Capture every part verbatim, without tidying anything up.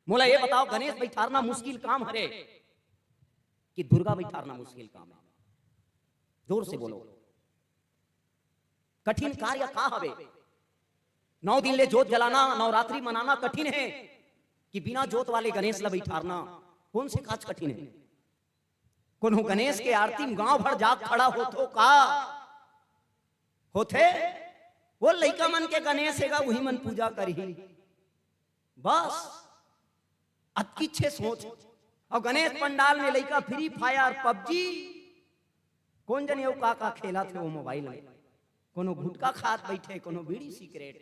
मोला ये बताओ, गणेश बैठारना मुश्किल काम हरे कि दुर्गा बैठारना मुश्किल काम है? जोर से बोलो, कठिन कार्य का हवे? नौ दिन ले जोत जलाना, नवरात्रि मनाना कठिन है कि बिना जोत वाले गणेश ला बैठारना? कौन से काज कठिन है? कोनो गणेश के आरती में गांव भर जाग खड़ा होथो का? होथे? वो लइका मन के गणेश हेगा, वही मन पूजा करही। बस, अतकी छे सोच। और गणेश पंडाल में लइका फ्री फायर, पबजी, कौन जनी अउ का का खेलत हे वो मोबाइल में। कोनो गुटखा खात बैठे, कोनो बीड़ी सिगरेट।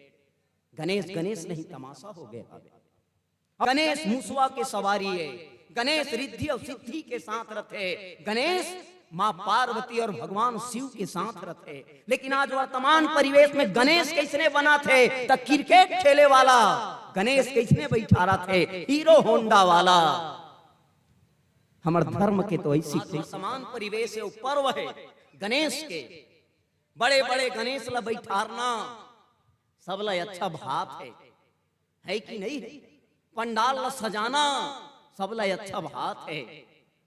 गणेश गणेश नहीं, तमाशा हो गए हवे। गणेश मुसवा के सवारी है, गणेश रिद्धि और सिद्धि के साथ रथे, गणेश माँ पार्वती और भगवान शिव के साथ रथे। लेकिन आज वर्तमान परिवेश में गणेश कइसने बनाथे, त क्रिकेट खेले वाला गणेश कइसने बैठारत हे, हीरो होंडा वाला। हमर धर्म के तो ऐसी आज वर्तमान परिवेश है, वो पर्व है गणेश के, बड़े बड़े गणेश ला बैठारना सबला अच्छा बात है, है कि नहीं? पंडाल ला सजाना सबला अच्छा बात है,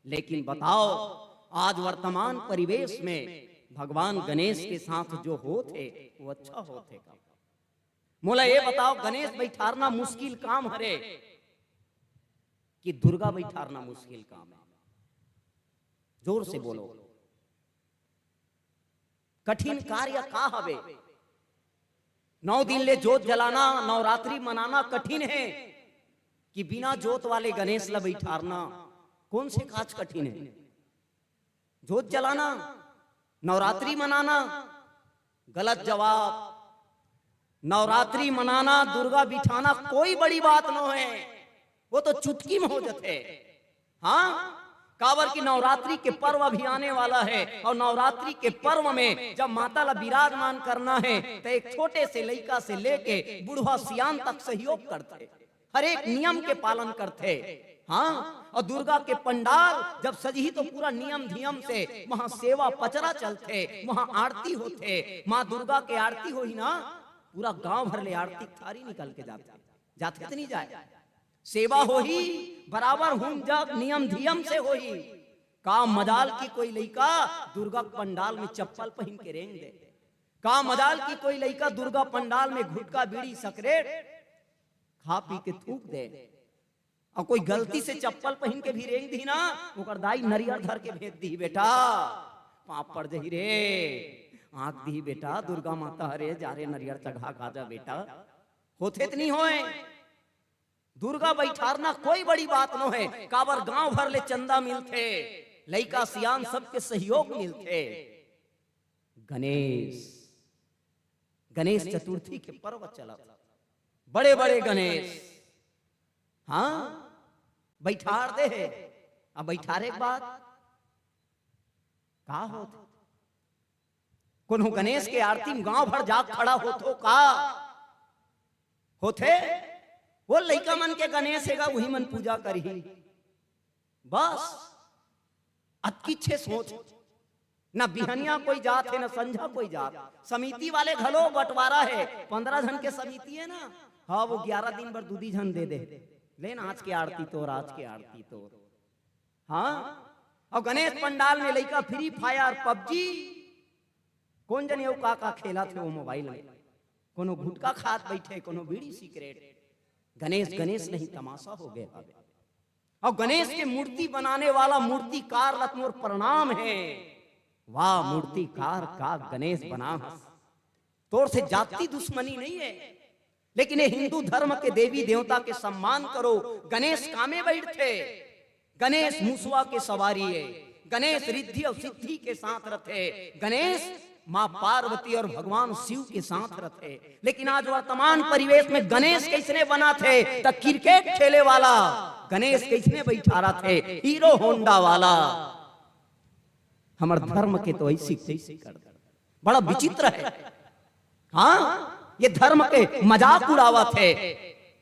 लेकिन बताओ, आज वर्तमान परिवेश में भगवान गणेश के साथ जो होत हे, वो अच्छा होत हे का? मोला ये बताओ, गणेश बैठारना मुश्किल काम हरे कि दुर्गा बैठारना मुश्किल काम है? जोर से बोलो, कठिन कार्य का हवे? नौ दिन ले जोत जलाना, नवरात्रि मनाना कठिन है कि बिना जोत वाले गणेश ला बैठारना? कौन से काज कठिन है? जोत जलाना, नवरात्रि मनाना? गलत जवाब। नवरात्रि मनाना, दुर्गा बिठाना कोई बड़ी बात नो है, वो तो चुटकी में हो जथे। हाँ, काबर कि नवरात्रि के पर्व अभी आने वाला है, और नवरात्रि के पर्व में जब माता ला विराजमान करना है, तो एक छोटे से लइका से लेके बुढ़वा सियान तक सहयोग करथे, हर एक नियम के पालन करथे। हाँ, और दुर्गा के पंडाल जब सजही, तो पूरा नियम धियम से वहाँ सेवा पचरा चलथे, वहाँ आरती होथे। माँ दुर्गा के आरती होही ना, पूरा गांव भर ले आरती थारी निकल के जाथे। जाथे त नहीं जाय? सेवा होही, बराबर हुम जग नियम धियम से होही। का मजाल कि कोई लइका दुर्गा पंडाल में चप्पल पहिन के रेंग दे? का मजाल कि कोई लइका दुर्गा पंडाल में गुटखा, बीड़ी, सिगरेट खा पी के थूक दे? और कोई गलती से चप्पल पहिन के भी रेंग दिही ना, ओकर दाई नरियर धर के भेज दिही, "बेटा, पाप पड़ जही रे, आंक दिही बेटा, दुर्गा माता हरे, जा रे नरियर चढ़ा के आ जा बेटा।" होथे त नहीं होय? दुर्गा बैठारना कोई बड़ी बात नो है, काबर गांव भर ले चंदा मिलथे, लइका सियान सबके सहयोग मिलथे। गणेश, गणेश चतुर्थी के पर्व चलत, बड़े बड़े गणेश, हाँ, बैठार दे हे। अब बैठारे के बाद का होत? कोनो गणेश के आरती में गांव भर जाग खड़ा होथो का? होथे? वो लइका मन के गणेश हेगा, वही मन पूजा करही। बस, अतकी छे सोच। ना बिहनिया कोई जात हे, ना संझा कोई जात। समिति वाले घलो बंटवारा हे, पंद्रह झन के समिति हे ना, हाँ, वो ग्यारह दिन बर दू दी झन दे दे, ले ना, आज के आरती तोर, आज के आरती तोर। हाँ, और गणेश पंडाल में लइका फ्री फायर, पबजी, कौन जनी अउ का का खेलत हे वो मोबाइल में, कोनो गुटखा खात बैठे, कोनो बीड़ी सिगरेट। गणेश गणेश नहीं, तमाशा हो गए हवे। और गणेश के मूर्ति बनाने वाला मूर्तिकार ला त मोर प्रणाम हे। वाह, मूर्तिकार का गणेश बनाहस। तोर से जाति दुश्मनी नहीं है, लेकिन ये हिंदू धर्म के देवी देवता के सम्मान करो। गणेश कामे बैठथे? गणेश मुसवा के सवारी हे, गणेश रिद्धि और सिद्धि के साथ रथे, गणेश माँ पार्वती और भगवान शिव के साथ रथे। लेकिन आज वर्तमान परिवेश में गणेश कइसने बनाथे? त क्रिकेट खेले वाला गणेश कइसने बैठारथे? हीरो होंडा वाला। हमर धर्म के तो ऐसी तैसी कर दे। बड़ा विचित्र है। हाँ, ये धर्म के मजाक उड़ावत हे।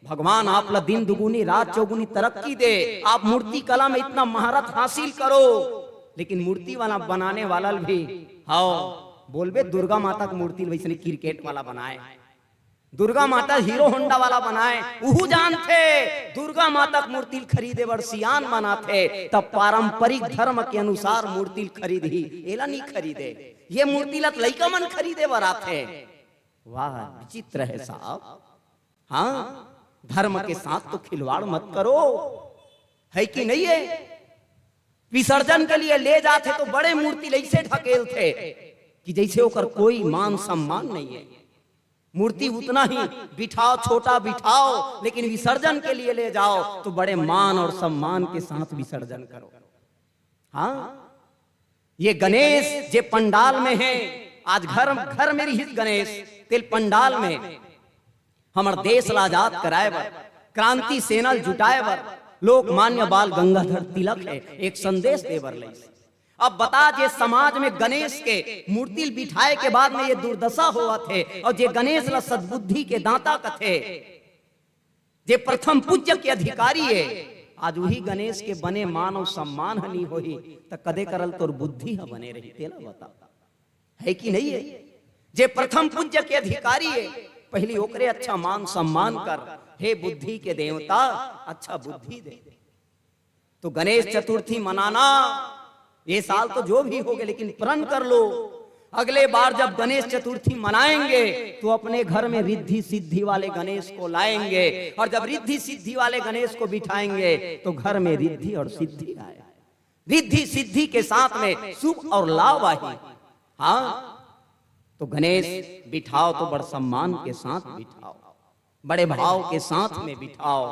भगवान आप ला दिन दुगुनी रात चौगुनी तरक्की दे, आप मूर्ति कला में इतना महारत हासिल करो, लेकिन मूर्ति वाला बनाने वाला भी, हाँ, बोलबे दुर्गा माता के मूर्ति ल वैसने क्रिकेट वाला बनाए। दुर्गा माता हीरो होंडा वाला बनाए, उहू जानथे दुर्गा माता के मूर्ति ल खरीदे बर सियान बनाथे, तब पारंपरिक धर्म के अनुसार मूर्ति ल खरीदही, एला नहीं खरीदे। ये मूर्ति ल त लइका मन खरीदे बर आथे। वाह, विचित्र है साहब। हाँ, धर्म के साथ तो खिलवाड़ मत करो, है कि नहीं है? विसर्जन के लिए ले जाथे तो बड़े मूर्ति ल ऐसे ढकेलथे कि जैसे ओकर कोई मान सम्मान नहीं है। मूर्ति उतना ही बिठाओ, छोटा बिठाओ, लेकिन विसर्जन के लिए ले जाओ तो बड़े मान और सम्मान के साथ विसर्जन करो। हाँ, ये गणेश जे पंडाल में है, आज घर, घर में रहिस गणेश, तेल पंडाल में हमर देश ला आजाद कराए बर, क्रांति सेना ल जुटाए बर, लोकमान्य बाल गंगाधर तिलक है, एक संदेश दे बर लइस। अब बता, जे समाज में गणेश के मूर्ति ल बिठाए के बाद में ये दुर्दशा होवत हे, और जे गणेश ला सद्बुद्धि के दाता कथे, जे प्रथम पूज्य के अधिकारी हे, आज उही गणेश के बने मान और सम्मान ह नी होही, त कदे करल तोर बुद्धि ह बने रही, तेला बता। है कि नहीं है? जे प्रथम पूज्य के अधिकारी हे, पहली ओकरे अच्छा मान सम्मान कर। हे बुद्धि के देवता, अच्छा बुद्धि दे। तो गणेश चतुर्थी मनाना, ये साल तो जो भी हो गए, लेकिन प्रण कर लो, अगले बार जब गणेश चतुर्थी मनाएंगे तो अपने घर में रिद्धि सिद्धि वाले गणेश को लाएंगे, और जब रिद्धि सिद्धि वाले गणेश को बिठाएंगे तो घर में रिद्धि और सिद्धि आए। रिद्धि सिद्धि के साथ में शुभ और लाभ आही। हाँ, तो गणेश बिठाओ तो बड़ सम्मान के साथ बिठाओ, बड़े भाव के साथ में बिठाओ।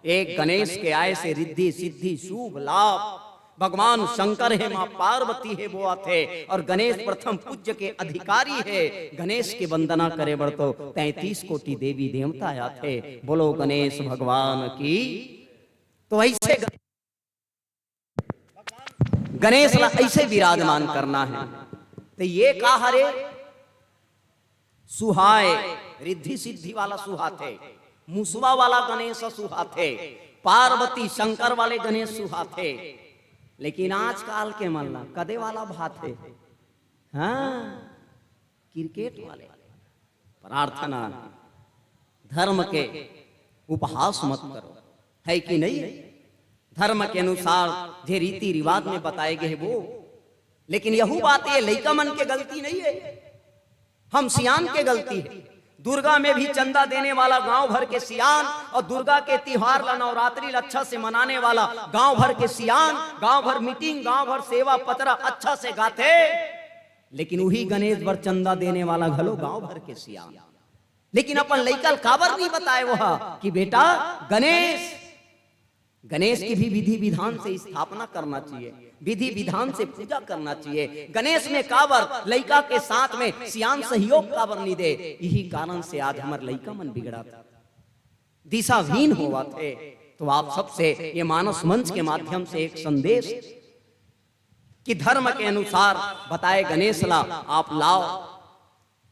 एक गणेश के आए से रिद्धि सिद्धि शुभ लाभ। भगवान शंकर हे, माँ पार्वती हे, वो आथे, और गणेश प्रथम पूज्य के अधिकारी हे। गणेश के वंदना करे बर तो तैंतीस कोटि देवी देवता आथे। बोलो गणेश भगवान की। तो ऐसे गणेश ला ऐसे विराजमान करना है। तो ये का हरे? सुहाए, रिद्धि सिद्धि वाला सुहाथे, मुसवा वाला गणेश सुहाथे, पार्वती शंकर वाले गणेश सुहाथे। लेकिन आजकाल के मन ला कदे वाला भाथे? हाँ, क्रिकेट वाले। प्रार्थना, धर्म के उपहास मत करो, है कि नहीं? धर्म के अनुसार जे रीति रिवाज में बताए गए वो। लेकिन यहू बात ये लइका मन के गलती नहीं है, हम सियान के गलती है। दुर्गा में भी चंदा देने वाला गांव भर के सियान और दुर्गा के तिहार ला, नवरात्रि ला अच्छा से मनाने वाला गांव भर के सियान, गांव भर मीटिंग, गांव भर सेवा पतरा अच्छा से गाथे, लेकिन उही गणेश बर चंदा देने वाला घलो गांव भर के सियान। लेकिन अपन लइका ल काबर नहीं बताए वो हा कि बेटा, गणेश, गणेश की भी विधि विधान से स्थापना करना चाहिए, विधि विधान से पूजा करना चाहिए। गणेश में काबर लइका के साथ में सियान सहयोग काबर नहीं दे? यही कारण से आज हमर लइका मन बिगड़त, दिशाहीन होवत हे। तो आप सबसे ये मानस मंच के माध्यम से एक संदेश कि धर्म के अनुसार बताए गणेश ला आप लाओ।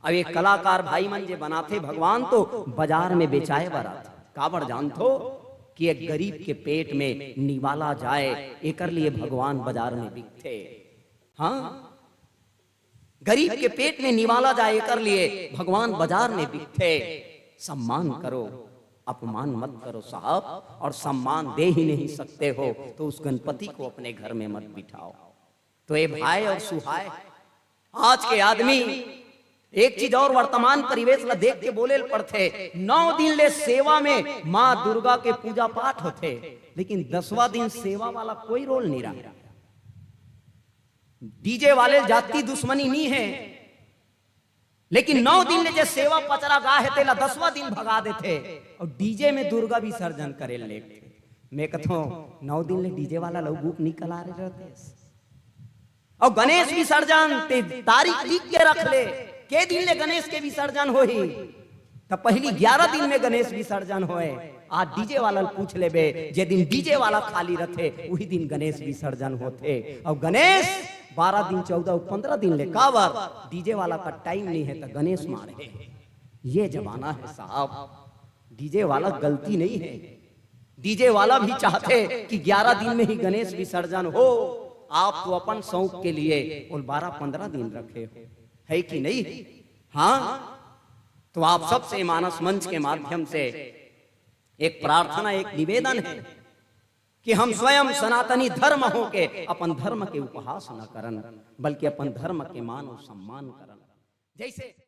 अब एक कलाकार भाई मन जे बनाथे भगवान तो बाजार में बेचाए बर आथे। काबर जानथो? कि एक गरीब के पेट में निवाला जाए, एकर लिए भगवान बाजार में बिकथे। हाँ, गरीब के पेट में निवाला जाए, एकर लिए भगवान बाजार में बिकथे। सम्मान करो, अपमान मत करो साहब, और सम्मान दे ही नहीं सकते हो तो उस गणपति को अपने घर में मत बिठाओ। तो ये भाई और सुहाय, आज के आदमी एक चीज और वर्तमान परिवेश ला देख के बोले ल पड़थे। नौ दिन ले सेवा में माँ दुर्गा के पूजा पाठ होथे, लेकिन दसवां दिन सेवा वाला कोई रोल नहीं रहा। डीजे वाले जाति दुश्मनी नहीं है, लेकिन नौ दिन ले जे सेवा पचरा गा हे, तेला दसवां दिन भगा देथे और डीजे में दुर्गा विसर्जन करे लेथे। मैं कथो, नौ दिन ले डीजे वाला लोग गुप निकला रहे रहते। और गणेश विसर्जन ते तारीख लिख के रख ले, के दिन ले गणेश के विसर्जन होही। त पहली ग्यारह दिन में गणेश विसर्जन होए। आज डीजे वाला ल पूछ लेबे, जे दिन डीजे वाला खाली रथे, वही दिन गणेश विसर्जन होथे। और गणेश बारह दिन, चौदह, पन्द्रह दिन ले काबर? डीजे वाला का टाइम नहीं है, तो गणेश मार है। ये जमाना है साहब, डीजे वाला गलती नहीं है। डीजे वाला भी चाहथे कि ग्यारह दिन में ही गणेश विसर्जन हो। आप तो अपन शौक के लिए बोल बारह पन्द्रह दिन रखे हो, है कि नहीं? हाँ, तो आप सबसे मानस मंच के माध्यम से एक प्रार्थना, एक निवेदन है कि हम स्वयं सनातनी धर्म होके अपन धर्म के उपहास न करन, बल्कि अपन धर्म के मान और सम्मान करन। जैसे